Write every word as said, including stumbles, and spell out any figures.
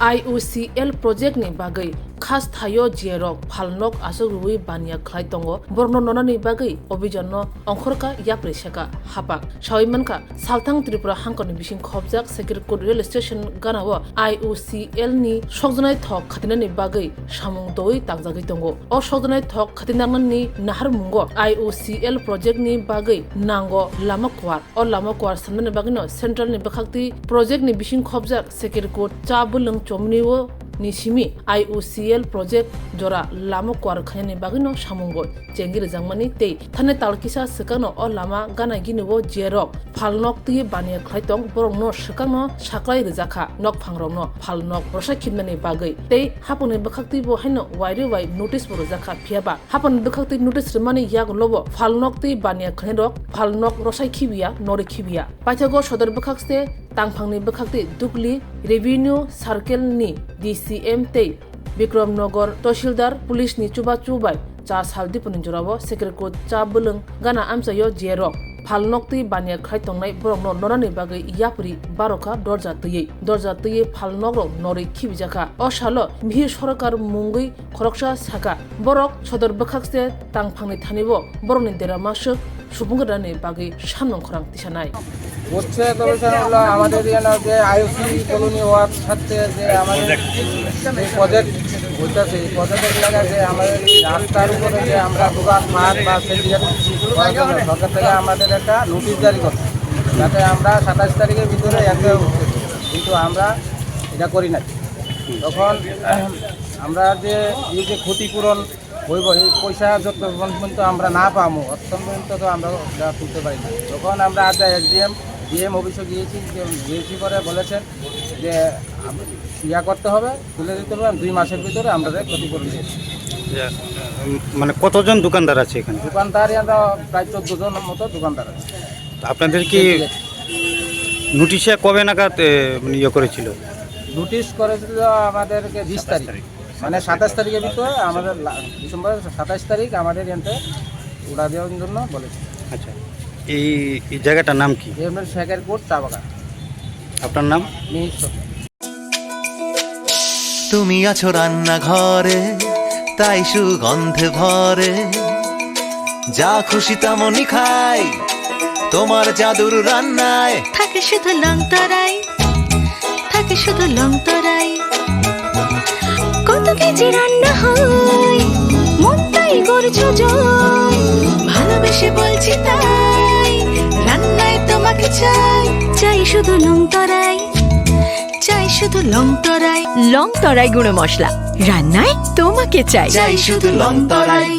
I O C L project ni bagwi khas thaio je rok phalnok aswk rwui baniya khlai tongo, borokno nonani bagwi obijan no ongkhorkha yapri seka hapak. Sawi mankha, salthang Tripura hangkoni bising khopjak Sekirkut rail station gana o I O C L ni sokjaknai thok khatinani bagwi samung twi tangjagwi tongo. O sokjaknai thok khatinangnani naharmungo I O C L project ni bagwi nango lama kwar. O lama kwar samnani bagwino central ni bwkhaktwi project ni bising khopjak Sekirkut cha bwlwng chomni o ni simi I O C L project jora lama kwar khainani bagwino samung bo chengwi rwjakmani tei thani tal kisa swkangno o lama gana gini o je rok phalnok twi baniya khlai tong borokno swkangno saklai rwjakha nokphangrokno phalnok rwsai khibnani bagwi tei hapangni bwkhaktwi bo haino wairwi wai notice bo rwjakha phiyaba Hapangni bwkhaktwi notice rwmani yagulo bo phalnok twi baniya khwlairok phalnok rwsai khibiya, nori khibiya. Paithago sodor bwkhakste tangphangni bwkhaktwi Dukli Revenue Circle ni D C M tei Bikramnagar Tahsildar police ni chubachu bai cha sal dipuni jorao Sekirkut cha bwlwng gana amchaio je rok phalnok twi baniya khlai tongnai borokno norani bagwi yapri barokha dorja twiwi. Dorja twiwi phalnokrok norwi khibijakha. O salo mihir sorkar mungwi Khoroksa sakha, borok sodor bwkhakse tangphangni thani-o borokni deramaswk subung gwnani bagwi samung khorang tisanai. হচ্ছে তবে স্যার হলো আমাদের এখানে যে IOC colony হওয়ার সাথে যে আমাদের যে প্রজেক্ট হইতেছে, এই প্রজেক্টের এলাকায় যে আমাদের এই রাস্তার উপরে যে আমরা দোকান মাঠ বা সেন্ডিকেট করার জন্য সরকার থেকে আমাদের একটা নোটিশ জারি করছে, যাতে আমরা সাতাশ তারিখের ভিতরে একটা উঠতে দিই। কিন্তু আমরা এটা করি নাই। তখন আমরা যে এই যে ক্ষতিপূরণ হইব, এই পয়সা যতক্ষণ পর্যন্ত আমরা না পাবো, ততক্ষণ পর্যন্ত তো আমরা ওটা তুলতে পারি না। তখন আমরা আজ এসডিএম, ডিএম অফিসে গিয়েছি, যে গিয়েছি পরে বলেছেন যে আম-, ইয়া করতে হবে, তুলে দিতে হবে, দুই মাসের ভিতরে আমরা ক্ষতিপূরণ দিয়ে দেবো। ইয়া, উম, মানে কতজন দোকানদার আছে এখানে? দোকানদার আমরা প্রায় চোদ্দ জনের মতো দোকানদার আছে। তো আপনাদের কি ঠিক আছে। নোটিশে কবে নাগাদ, এ, মানে ইয়ে করেছিল? নোটিশ করেছিল আমাদেরকে বিশ তারিখ। মানে সাতাশ তারিখের ভিতরে আমাদের লা-, ডিসেম্বরের সাতাশ তারিখ আমাদের এনতে উড়া দেওয়ার জন্য বলেছে। আচ্ছা, এই, এই জায়গাটার নাম কি? এমনি শেখের কোট চা বাগান। আপনার নাম? মিহির সরকার। তুমি আছো রান্নাঘরে, তাই সুগন্ধে ভরে। যা খুশি তেমনই খাই, তোমার জাদুর রান্নায়। থাকে শুধু লং তরাই, থাকে শুধু লং তরাই। কত কেজি রান্না হয়, মনটাই করছো জয়। ভালোবেসে বলছি তাই, রান্নায় তোমাকে চাই। চাই শুধু লং তরাই, চাই শুধু লং তরাই। লং তরাই গুঁড়ো মশলা, রান্নায় তোমাকে চাই। চাই শুধু লং তরাই।